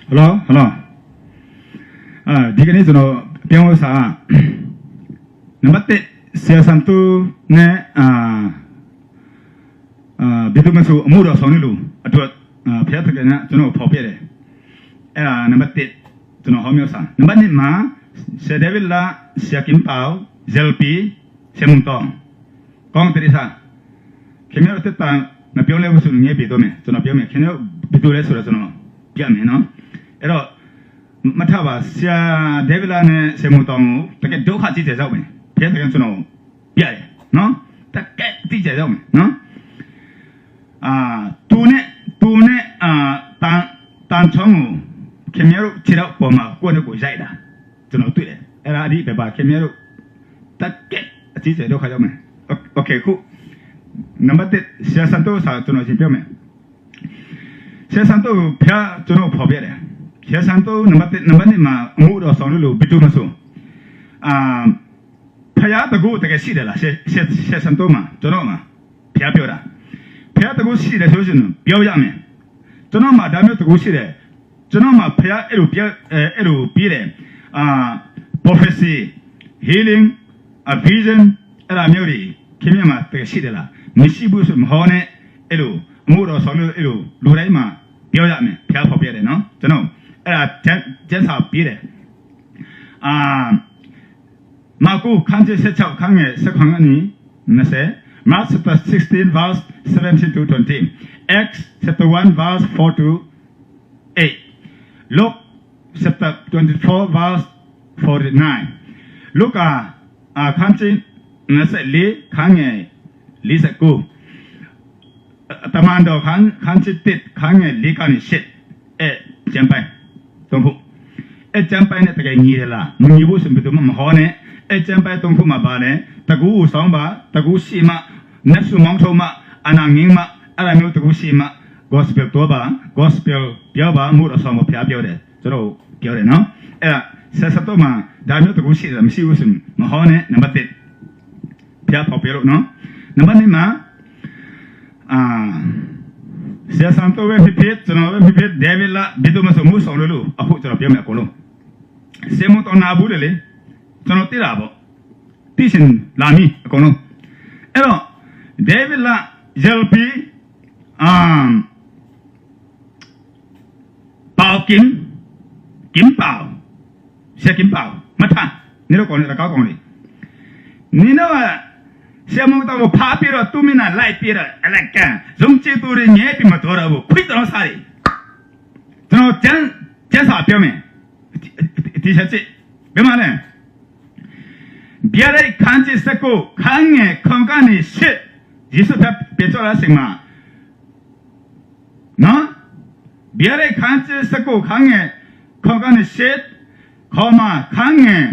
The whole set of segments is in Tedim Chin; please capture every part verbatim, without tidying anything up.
Hello, hello. အာဒီကနေ့ကျွန်တော်ပြောင်းလို့စာကနံပါတ်တစ်ဆရာဆန်သူနဲ့အာအာဘီသူမဆူအမှုတော်ဆောင်နေလို့အတွက်အာဖျက်တဲ့ကနေ့ကျွန်တော်ဖော်ပြတယ်အဲ့ဒါနံပါတ်တစ်ကျွန်တော်ဟောမျိုးစာနံပါတ်နှစ်မှာဆရာဒေးဗစ်လာဆရာကင်ပေါဇယ်ပီဆရာမုန်တောင်ကောင်းတရစ်စာခင်ဗျားတို့တက်တန်မပြောလဲဘူးဆိုရင်ငဲပြေတော့မယ်ကျွန်တော်ပြောမယ်ခင်ဗျားတို့ဘယ်သူလဲဆိုတော့ကျွန်တော်ပြမယ်နော်အဲ့တော့မထပါဆရာဒေးဗစ်လာနဲ့ဆရာမုန်တောင်ကိုတကယ်ဒုက္ခကြီးတယ်ရောက်မယ်ဘုရားသခင်ကျွန်တော်ပြတယ်နော်တကယ်ကြီးတယ်ရောက်မယ်နော်အာသူနဲ့သူနဲ့အာတန်တန်ချုံးကိုခင်ဗျားတို့ခြေတော့ပေါ်မှာကိုယ့်နဲ့ကိုယ်ရိုက်တာကျွန်တော်တွေ့တယ်အဲ့ဒါအဓိပ္ပာယ်ပါခင်ဗျားတို့တကယ်အကြီးကျယ်ဒုက္ခရောက်မယ်โอเคခုနံပါတ်တစ်ဆရာဆန်တိုးစာကျွန်တော်ရှင်းပြမယ်ဆရာဆန်တိုးဖျားကျွန်တော်ဖော်ပြတယ်ဆရာဆန်တိုးနံပါတ်တစ်နံပါတ်နှစ်မှာအမှုတော်ဆောင်လို့ဘယ်သူမဆိုအာဖျားတကူတကယ်ရှိတယ်လားဆရာဆရာဆရာဆန်တိုးမှာကျွန်တော်မှာဖျားပြောတာဖျားတကူရှိတယ်ဆိုရင်ပြောရမယ်ကျွန်တော်မှာဒါမျိုးတကူရှိတယ်ကျွန်တော်မှာဖျားအဲ့လိုပြအဲအဲ့လိုပြတယ်အာ prophecy healing အ vision အဲ့ဒါမျိုးတွေခင်ဗျားမှာတကယ်ရှိတယ်လားမရှိဘူးဆိုမဟောနဲ့အဲ့လိုအမှုတော်ဆောင်လို့အဲ့လိုလူတိုင်းမှာပြောရမယ်ဖျားဖော်ပြတယ်နော်ကျွန်တော်အဲ့ဒါကျမ်းစာပြတယ်အာမာကုခန်းကြီးဆက်ချောက်ခန်းငယ်ဆက်ခွန်ကနေ20 Mark chapter sixteen verse seventeen to twenty Acts chapter one verse four to eight Luke chapter twenty-four verse forty-nine လုကာအခန်းကြီး24ခန်းငယ်49တမန်တော်ခန်းခန်းကြီး1ခန်းငယ်4ကနေ8အဲကျမ်းပိုင်းသုံးခုအဲကျမ်းပိုင်းနဲ့တကယ်ညီတယ်လားမညီဘူးဆိုရင်ဘယ်သူမှမဟောနဲ့အဲကျမ်းပိုင်းသုံးခုမှာပါတယ်တကူကိုစောင်းပါတကူရှိမှနတ်ဆုမောင်းထုတ်မှအာဏာငြိမ်းမှအဲ့ဒါမျိုးတကူရှိမှ gospel ပြောပါ gospel ပြောပါမှုတော်ဆောင်ကိုဘုရားပြောတယ်ကျွန်တော်ပြောတယ်နော်အဲ့ဒါဆက်ဆက်တော့မှဒါမျိုးတကူရှိတယ်မရှိဘူးဆိုရင်မဟောနဲ့နံပါတ်1ဘုရားဖော်ပြလို့နော်နံပါတ်2မှာအာဆရာဆန်တိုးပဲဖြစ်ဖြစ်ကျွန်တော်ပဲဖြစ်ဖြစ်ဒေးဗစ်လာဘီသူမဆိုမှုဆောင်လို့လို့အခုကျွန်တော်ပြောမယ်အကုန်လုံးစေမုံတော်နာဘူးတယ်လေကျွန်တော်သိတာပေါ့သိချင်လာမည်အကုန်လုံးအဲ့တော့ဒေးဗစ်လာယယ်ပီအာ ပေါင်ကင်ကင်ပေါင်ဆရာကင်ပေါင်မထနင်တို့ကောင်းနေတကောက်ကောင်းနေနင်တို့ကဆရာမုံတော်ကိုဖားပြီးတော့သူ့မျက်နှာလိုက်ပြီးတော့အလက်ကံယုံကြည်သူတွေငဲပြီးမတော်တော့ဘူးခွင့်တော်စားတယ်ကျွန်တော်ကျမ်းကျမ်းစာပြောမယ်ဒီချက်စစ်ဘယ်မှာလဲဗျာဒိတ်ခန်းကြီးစက်ကိုခန်းငယ်ခွန်ကနေရှစ်ယေရှုဖျားပြန်ကြွလာတဲ့အချိန်မှာနော်ဗျာဒိတ်ခန်းကြီးစက်ကိုခန်းငယ်ခွန်ကနေရှစ်ခေါ်မှာခန်းငယ်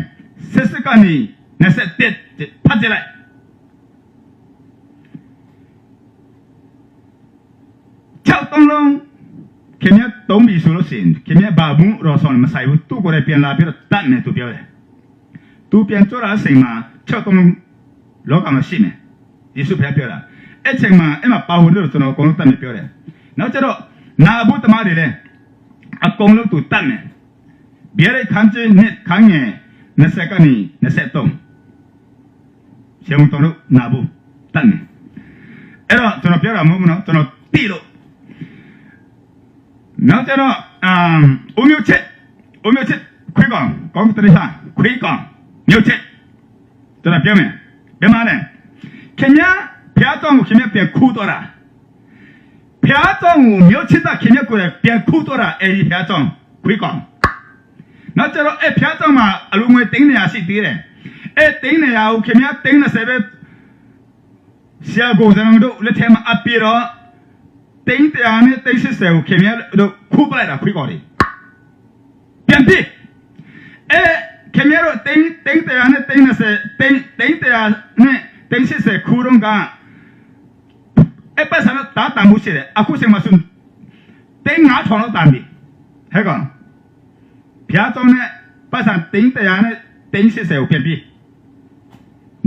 စစ်စစ်ကနေနှစ်ဆက်တစ်ဖတ်ကြည့်လိုက်ခြောက်သုံးလုံးခင်ဗျားသုံးပြီဆိုလို့ရှိရင်ခင်ဗျားဘာမှမတော်ဆောင်မဆိုင်ဘူးသူ့ကိုယ်တိုင်ပြန်လာပြီးတော့တတ်မယ်သူပြောတယ်သူပြန်ကြွလာတဲ့အချိန်မှာခြောက်သုံးလုံးလောကမှာရှိမယ်ယေရှုဖျားပြောတာအဲ့ချိန်မှာအဲ့မှာပါဝင်လို့ကျွန်တော်အကုန်လုံးတတ်မယ်ပြောတယ်နောက်ကျတော့နာဘူးတမားတွေလည်းအကုန်လုံးသူတတ်မယ်ဗျာဒိတ်ခန်းကြီးနှစ်ခန်းငယ်နှစ်ဆယ်ကနေနှစ်ဆယ်သုံးဆရာမတော်တို့နာဘူးတတ်မယ်အဲ့တော့ကျွန်တော်ပြောတာမဟုတ်ဘူးနော်ကျွန်တော်သိလို့နောက်ကျတော့အာဦးမျိုးချစ်ဦးမျိုးချစ်ခွေးကောင်ကောင်းတရစ်ခွေးကောင်မျိုးချစ်ကျွန်တော်ပြောမယ်ဘယ်မှာလဲခင်ဗျားဖျားတော့ကိုခင်ဗျားပြန်ခူးတော့တာဖျားတော့ကိုမျိုးချစ်တာခင်ဗျားကိုယ်တိုင်ပြန်ခူးတော့တာအဲဒီဖျားတော့ခွေးကောင်နောက်ကျတော့အဲဖျားတော့မှာအလူငွေတင်းနေရရှိသေးတယ်အဲတင်းနေရကိုခင်ဗျားတင်းနေဆဲပဲဆရာကိုယ်တိုင်တို့လက်ထဲမှာအပ်ပြီးတော့တင်းတရားနဲ့တင်းစစ်ဆဲကိုခင်ဗျားတို့ခူးပလိုက်တာခွေးကောင်တွေပြန်ပြီးအဲခင်ဗျားတို့တင်းတင်းတရားနဲ့တင်းနေဆဲတင်းတင်းတရားနဲ့တင်းစစ်ဆဲခူးတော့ကအဲပတ်စံတော့တာတန်မှုရှိတယ်အခုချိန်မှာဆိုတင်း9000လောက်တန်ပြီဟဲကောင်ဖျားတော့နဲ့ပတ်စံတင်းတရားနဲ့တင်းစစ်ဆဲကိုပြန်ပြီး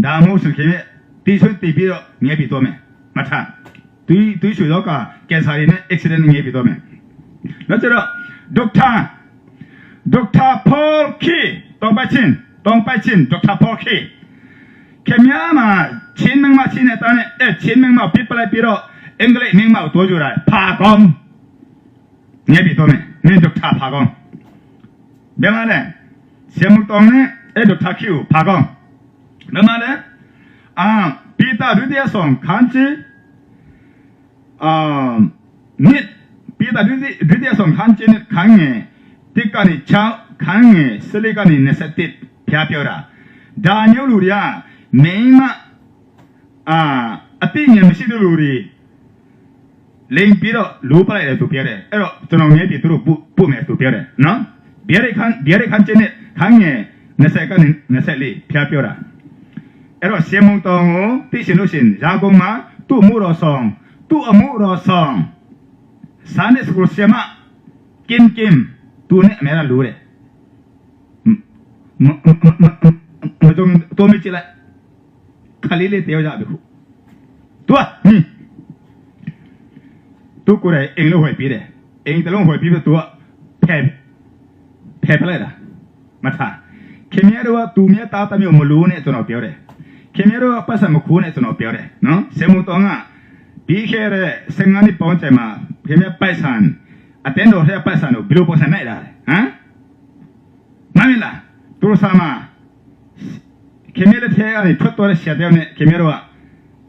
ဒါမှမဟုတ်ဆိုခင်ဗျာတီဆွေးတီပြီးတော့ငဲပြီးတော့မယ်မထား သွေးသွေးရှုပ်ရောဂါ၊ ကင်ဆာတွေနဲ့ accident ငြိမ်းပြီတော့မယ်။ နောက်ကျတော့ doctor doctor Paul Key တောင်ပိုက်ချင်း၊ တောင်ပိုက်ချင်း doctor Paul Key ခင်ဗျားမှာ ချင်းမိန်းမ၊ ချင်းအသားနဲ့၊ အဲ၊ ချင်းမိန်းမကို ပစ်ပလိုက်ပြီးတော့ အင်္ဂလိပ်မိန်းမကို သွားယူတာ ဖာကောင်း ငြိမ်းပြီတော့မယ်။ မင်း doctor ဖာကောင်း ဘယ်မှာလဲ။ ဆရာမူတောင်နဲ့ အဲ၊ doctor Key ကို ဖာကောင်း ဘယ်မှာလဲ။ အာ၊ ပေတရု ဒုတိယဆောင် ခန်းကြီး အာ၊ နှစ်၊ ပေတရု ဒုတိယ၊ ဒုတိယဆောင် ခန်းကြီး နှစ်၊ ခန်းငယ် တစ်ကနေ ခြောက်၊ ခန်းငယ် ဆယ့်လေးကနေ နှစ်ဆယ့်တစ် ဘုရားပြောတာ။ ဒါမျိုးလူတွေက မိန်းမ၊ အာ၊ အသိဉာဏ်မရှိတဲ့လူတွေ လိမ်ပြီးတော့ လူပလိုက်တယ် သူပြောတယ်။ အဲ့တော့ ကျွန်တော်ငြိမ်းပြီ သူတို့ပို့၊ ပို့မယ် သူပြောတယ်နော်။ ဗျာဒိတ်ခန်း၊ ဗျာဒိတ်ခန်းကြီး နှစ်၊ ခန်းငယ် နှစ်ဆယ့်ကနေ နှစ်ဆယ့်လေး ဘုရားပြောတာ။ အဲ့တော့ ဆရာမူတောင်ကို သိချင်လို့ရှိရင် ရန်ကုန်မှာ သူ့အမှုတော်ဆောင်၊ သူ့အမှုတော်ဆောင် Sunday School ဆရာမ ကင်ကင်၊ သူနဲ့ အမြဲတမ်း လူတယ်။ မ၊ မ၊ မ၊ မ၊ မ၊ မကြုံ၊ သူ့မိချစ်လိုက်၊ ခလေးလေး တယောက်ရပြီခု။ သူက၊ ဟွန်း၊ သူကိုယ်တိုင် အိမ်လုံးဝယ်ပေးတယ်။ အိမ်တစ်လုံးဝယ်ပြီးတော့ သူက ဖယ်၊ ဖယ်ပလိုက်တာ။ မှတ်ထား။ ခင်ဗျားတို့က သူများသားသမီးကို မလိုနဲ့ ကျွန်တော်ပြောတယ်။ ခင်ဗျားတို့က ပိုက်ဆံမခိုးနဲ့ ကျွန်တော်ပြောတယ်နော်။ ဆရာမူတောင်က ပြီးခဲ့တဲ့ ဆယ့်ငါးနှစ်ပတ်ဝန်းကျင်မှာ ခင်ဗျား ပိုက်ဆံ၊ အသင်းတော်ထဲက ပိုက်ဆံကို ဘယ်လိုပုံစံနဲ့ လိုက်တာလဲ။ ဟမ်။ မှန်ပြီလား။ သူတို့ဆရာမ၊ ခင်ဗျားလက်ထဲကနေ ထွက်သွားတဲ့ ဆရာတစ်ယောက်နဲ့ ခင်ဗျားတို့က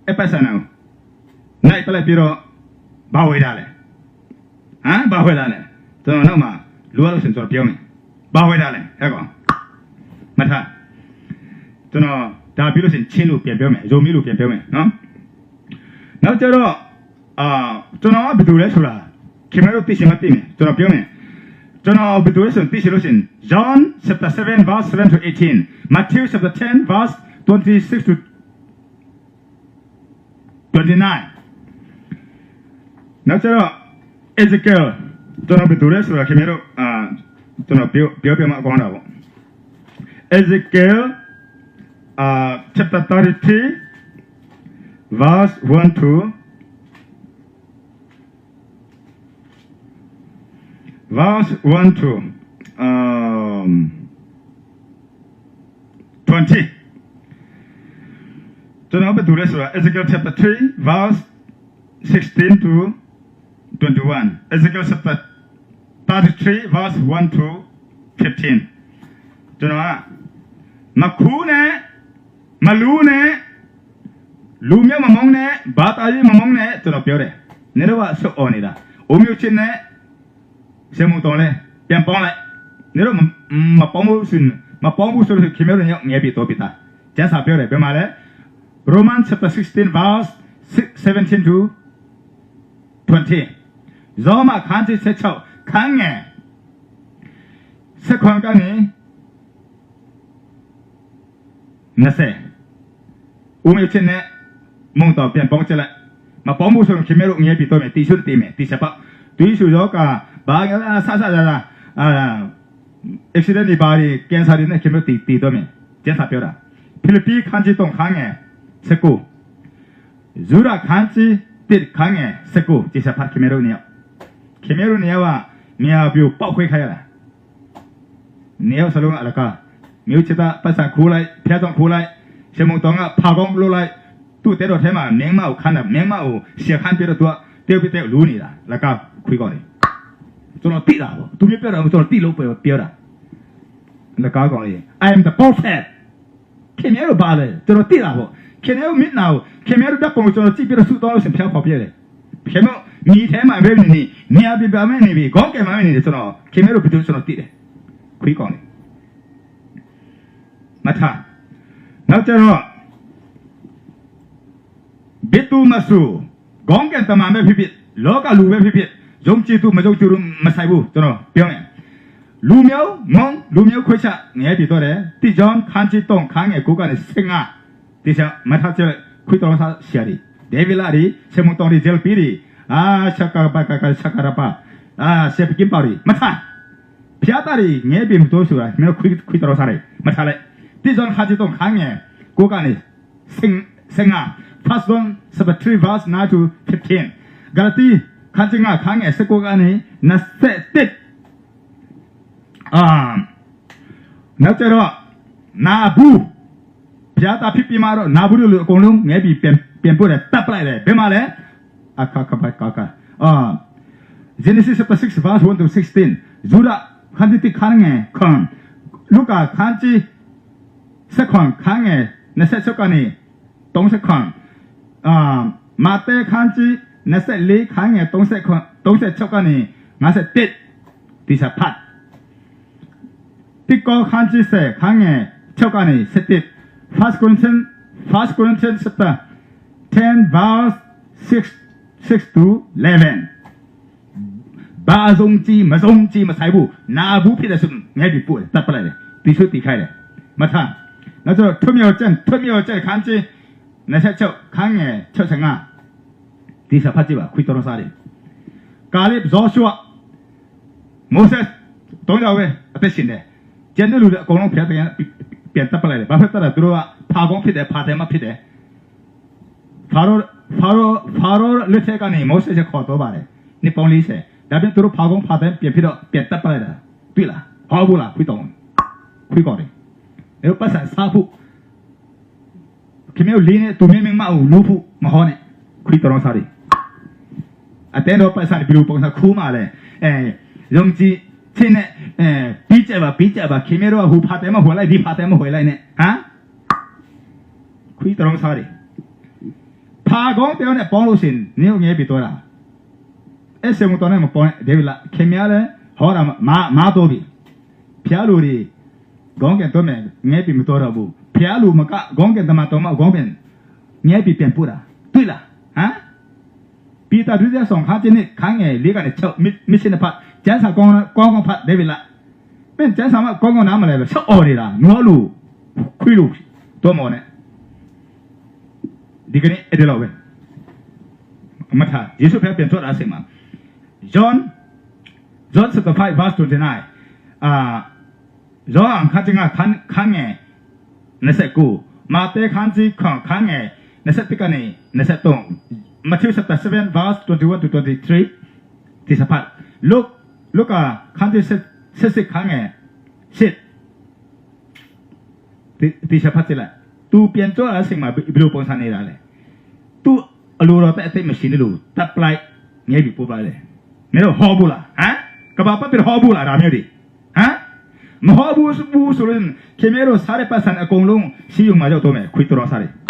အဲ့ပိုက်ဆံကို လိုက်ပလိုက်ပြီးတော့ ဘာဝယ်တာလဲ။ ဟမ်။ ဘာဝယ်တာလဲ။ ကျွန်တော်နောက်မှာ လိုအပ်လို့ရှိရင် ကျွန်တော်ပြောမယ်။ ဘာဝယ်တာလဲ။ ဟဲ့ကော။ မှတ်ထား။ ကျွန်တော် ဒါပြီးလို့ရှိရင် ချင်းလို့ပြန်ပြောမယ်။ ဇိုမီးလို့ပြန်ပြောမယ်နော်။ နောက်ကျတော့ အာ၊ ကျွန်တော်က ဘယ်သူလဲဆိုတာ ခင်ဗျားတို့ သိချင်မှသိမယ်။ ကျွန်တော်ပြောမယ်။ ကျွန်တော် ဘယ်သူလဲဆိုရင် သိချင်လို့ရှိရင် John chapter seven verse seven to eighteen, Matthew chapter ten verse twenty-six to twenty-nine. နောက်ကျတော့ Ezekiel၊ ကျွန်တော် ဘယ်သူလဲဆိုတာ ခင်ဗျားတို့၊ အာ၊ ကျွန်တော် ပြော၊ ပြောပြမှ ကောင်းတာပေါ့။ Ezekiel, uh, chapter thirty-three, verse one to, verse one to, um, twenty. ကျွန်တော် ဘယ်သူလဲဆိုတာ Ezekiel chapter three, verse sixteen to twenty-one, Ezekiel chapter thirty-three, verse one to fifteen. ကျွန်တော်က မခိုးနဲ့၊ မလူနဲ့၊ လူမျိုးမမုန်းနဲ့၊ ဘာသာရေးမမုန်းနဲ့ ကျွန်တော်ပြောတယ်။ နင်တို့က ဆုတ်အော်နေတာ။ အိုးမျိုးချစ်နဲ့ ဆရာမူတောင်လည်း ပြန်ပေါင်းလိုက်။ နင်တို့ မ၊ မပေါင်းဘူးဆို၊ မပေါင်းဘူးဆိုလို့ရှိရင် ခင်ဗျားတို့ နှစ်ယောက် ငြိမ်းပြီတော့ပြီသား။ ကျမ်းစာပြောတယ်။ ဘယ်မှာလဲ။ Romans chapter sixteen, verse seventeen to twenty. ရောမ ခန်းကြီး ဆယ့်ခြောက်၊ ခန်းငယ် ဆယ့်ခုနစ်ကနေ နှစ်ဆယ်။ ဦးမျိုးချစ်နဲ့ မုံတော် ပြန်ပေါင်းကြည့်လိုက်။ မပေါင်းဘူးဆိုရင် ခင်ဗျားတို့ ငြိမ်းပြီတော့မယ်။ သေချင်သေမယ်။ သေချာပေါက်။ သွေးရှုပ်ရောဂါ၊ ဘာ၊ အစစအရာရာ၊ အာ၊ accident တွေ၊ ဘာတွေ၊ ကင်ဆာတွေနဲ့ ခင်ဗျားတို့ သေ၊ သေတော့မယ်။ ကျမ်းစာပြောတာ။ ဖိလိပ္ပိ ခန်းကြီးသုံး ခန်းငယ် ဆယ့်ကိုး။ ယူဒ ခန်းကြီးတစ် ခန်းငယ် ဆယ့်ကိုး။ သေချာဖတ်။ ခင်ဗျားတို့ နှစ်ယောက်၊ ခင်ဗျားတို့ နှစ်ယောက်က မြန်မာပြည်ကို ပေါက်ခွဲခိုင်းရတာ။ နှစ်ယောက်စလုံးက အလကား။ မျိုးချစ်က ပိုက်ဆံခိုးလိုက်၊ ဘုရားကျောင်း ခိုးလိုက်၊ ဆရာမူတောင်က ဖာကောင်း လုပ်လိုက်၊ သူ့တဲတော်ထဲမှာ မိန်းမကို ခန်းတာ၊ မိန်းမကို ဆရာ ခန်းပြီးတော့ သူက တယောက်ပြီးတယောက် လူနေတာ။ အလကား ခွေးကောင်တွေ။ ကျွန်တော်သိတာပေါ့။ သူမျိုးပြောတာကို ကျွန်တော်သိလို့ ပြောတာ။ အလကားကောင်တွေ။ I am the prophet. ခင်ဗျားတို့ ဘာလဲ။ ကျွန်တော်သိတာပေါ့။ ခင်ဗျားတို့ မျက်နှာကို၊ ခင်ဗျားတို့ ဓာတ်ပုံကို ကျွန်တော်ကြည့်ပြီးတော့ ဆုတောင်းလို့ရှိရင် ဘုရားခေါ်ပြတယ်။ ခင်ဗျားတို့ မြေထဲမှာပဲနေနေ၊ နေရာပြင်မှာပဲနေနေ၊ ကောင်းကင်မှာပဲနေနေ၊ ကျွန်တော်၊ ခင်ဗျားတို့ ဘယ်သူလဲ ကျွန်တော်သိတယ်။ ခွေးကောင်တွေ။ မှတ်ထား။ နောက်ကျတော့ ဘယ်သူမဆို၊ ကောင်းကင်တမန်ပဲဖြစ်ဖြစ်၊ လောကလူပဲဖြစ်ဖြစ်၊ ယုံကြည်သူ မယုံကြည်သူ မဆိုင်ဘူး။ ကျွန်တော်ပြောမယ်။ လူမျိုးမုန်း၊ လူမျိုးခွဲခြား၊ ငြိမ်းပြီတော့တယ်။ တစ်ယောဟန် ခန်းကြီးသုံး ခန်းငယ် ကိုးကနေ ဆယ့်ငါး။ သေချာမှတ်ထားကြည့်လိုက်။ ခွေးတော်ဆရာတွေ၊ ဒေးဗစ်လားတွေ၊ ဆရာမူတောင်တွေ၊ ဇဲလ်ပီတွေ၊ အာ၊ ဆရာကပါကက၊ ဆရာကရပါ၊ အာ၊ ဆရာပကင်းပါတွေ၊ မှတ်ထား။ ဘုရားသားတွေ ငြိမ်းပြီမတော့ဆိုတာ မင်းတို့ ခွေး၊ ခွေးတော်ဆရာတွေ၊ မှတ်ထားလိုက်။ တစ်ယောဟန် ခန်းကြီးသုံး ခန်းငယ် ကိုးကနေ ဆယ့်၊ ဆယ့်ငါး။ First John chapter three, verse nine to fifteen. ဂလတိ ခန်းကြီးငါး ခန်းငယ်ဆယ့်ကိုးကနေ နှစ်ဆယ့်တစ်။ အာ၊ နောက်ကျတော့ နာဘူး၊ ဘုရားသားဖြစ်ပြီးမှတော့ နာဘူးတို့လူအကုန်လုံး ငရဲပြည်ပြန်၊ ပြန်ပို့တယ်၊ သတ်ပလိုက်တယ်။ ဘယ်မှာလဲ။ အခါခါခါခါ။ အာ၊ Genesis chapter six verse one to sixteen. ယုဒခန်းကြီးတစ် ခန်းငယ်ခုနစ်၊ လုကာခန်းကြီးဆယ့်ခုနစ် ခန်းငယ်နှစ်ဆယ့်ခြောက်ကနေ သုံးဆယ့်ခုနစ်၊ အာ၊ မဿဲခန်းကြီးနှစ်ဆယ့်လေး ခန်းငယ်သုံးဆယ့်ခုနစ်၊ သုံးဆယ့်ခြောက်ကနေ ငါးဆယ့်တစ်။ သေချာဖတ်။ တစ်ကောခန်းကြီးဆယ် ခန်းငယ်ခြောက်ကနေ ဆယ့်တစ်။ First Corinthians, First Corinthians chapter ten, verse six, six to eleven. ဘာယုံကြည်၊ မယုံကြည် မဆိုင်ဘူး။ နာဘူးဖြစ်တယ်ဆိုရင် ငရဲပြည်ပို့တယ်၊ သတ်ပလိုက်တယ်၊ သေဆွဲသေခိုင်းတယ်။ မှတ်ထား။ နောက်ကျတော့ ထွမြောက်ကျမ်း၊ ထွမြောက်ကျမ်း ခန်းကြီးနှစ်ဆယ့်ခြောက် ခန်းငယ်ခြောက်ဆယ့်ငါး။ သေချာဖတ်ကြည့်ပါ၊ ခွေးတော်တော်စားတယ်။ ကာလပ်၊ ယောရှု၊ မောရှေ၊ သုံးယောက်ပဲ အသက်ရှင်တယ်။ ကျန်တဲ့လူတွေအကုန်လုံး ဘုရားသခင်က ပြန်သတ်ပလိုက်တယ်။ ဘာဖြစ်သလဲ။ သူတို့က ဖာကုန်းဖြစ်တယ်၊ ဖာထဲမှာဖြစ်တယ်။ ဖာရော၊ ဖာရော၊ ဖာရောလက်ထက်ကနေ မောရှေကိုခေါ်သွားပါတယ်။ နှစ်ပေါင်းလေးဆယ်။ ဒါပေမဲ့ သူတို့ ဖာကုန်းဖာထဲ ပြန်ဖြစ်တော့ ပြန်သတ်ပလိုက်တာ။ တွေ့လား။ ဟောဘူးလား။ ခွေးတောင်၊ ခွေးကောင်တွေ။ အဲလိုပိုက်ဆံစားဖို့၊ ခင်ဗျားတို့ လေးနဲ့ သူမင်းမင်းမကို လူဖို့မဟောနဲ့။ ခွေးတောင်စားတွေ။ အတင်းတော့ ပိုက်ဆံတွေ ဘယ်လိုပုံစံ ခိုးမှာလဲ။ အဲ၊ ယုံကြည်ခြင်းနဲ့၊ အဲ၊ ပေးကြပါ၊ ပေးကြပါ။ ခင်ဗျားတို့က ဟိုဖာထဲမှာ ဝှေလိုက်၊ ဒီဖာထဲမှာ ဝှေလိုက်နဲ့။ ဟမ်။ ခွေးတောင်စားတွေ။ ဖာကုန်းတယောက်နဲ့ ပေါင်းလို့ရှိရင် နင်တို့ ငရဲပြည်သွားတာ။ အဲ၊ စိတ်မတော်နဲ့ မပေါင်းနဲ့။ ဒေးဗစ်လား၊ ခင်ဗျားလည်း ဟောတာ မှား၊ မှားသွားပြီ။ ဘုရားလူတွေ ကောင်းကင်သွားမယ်၊ ငရဲပြည်မသွားတော့ဘူး။ ဘုရားလူမက ကောင်းကင်တမန်တောင်မှ ကောင်းကင်၊ ငရဲပြည်ပြန်ပို့တာ။ တွေ့လား။ ဟမ်။ ပေတရု ဒုတိယဆောင် ခန်းကြီးနှစ် ခန်းငယ်လေးကနေ ခြောက်၊ မရှင်း၊ မရှင်းနှစ်ဖတ်၊ ကျမ်းစာကောင်းကောင်း ဖတ်၊ ဒေးဗစ်လား။ မင်း ကျမ်းစာမကောင်းကောင်း နားမလည်ဘဲ ဆက်အော်နေတာ။ နွားလူ၊ ခွေးလူ၊ တောမော်နဲ့။ ဒီကနေ့ အဲ့ဒီလောက်ပဲ။ မှတ်ထား၊ ယေရှုဖျားပြန်ထွက်လာတဲ့အချိန်မှာ John, John chapter five verse twenty-nine. အာ၊ ယောဟန်ခန်းကြီးငါး ခန်း၊ ခန်းငယ်နှစ်ဆယ့်ကိုး၊ မဿဲခန်းကြီးခုနစ် ခန်းငယ်နှစ်ဆယ့်တစ်ကနေ နှစ်ဆယ့်သုံး၊ Matthew chapter seven verse twenty-one to twenty-three. သေချာဖတ်။ လု၊ လုကာခန်းကြီးဆယ့်၊ ဆယ့်ရှစ် ခန်းငယ်ရှစ်။ သေ၊ သေချာဖတ်ကြည့်လိုက်။ သူပြန်ထွက်လာတဲ့အချိန်မှာ ဘယ်၊ ဘယ်လိုပုံစံနေတာလဲ။ သူ့အလိုတော်သက် အသက်မရှင်လို့ သတ်ပလိုက်၊ ငရဲပြည်ပို့ပလိုက်တယ်။ မင်းတို့ ဟောဘူးလား။ ဟမ်။ ကမ္ဘာပတ်ပြီး ဟောဘူးလား။ ဒါမျိုးတွေ။ ဟမ်။ မဟောဘူး၊ ဘူးဆိုရင် ခင်ဗျားတို့ စားတဲ့ပိုက်ဆံအကုန်လုံး ဆေးရုံမှာ ရောက်သွားမယ်။ ခွေးတောင်စားတွေ။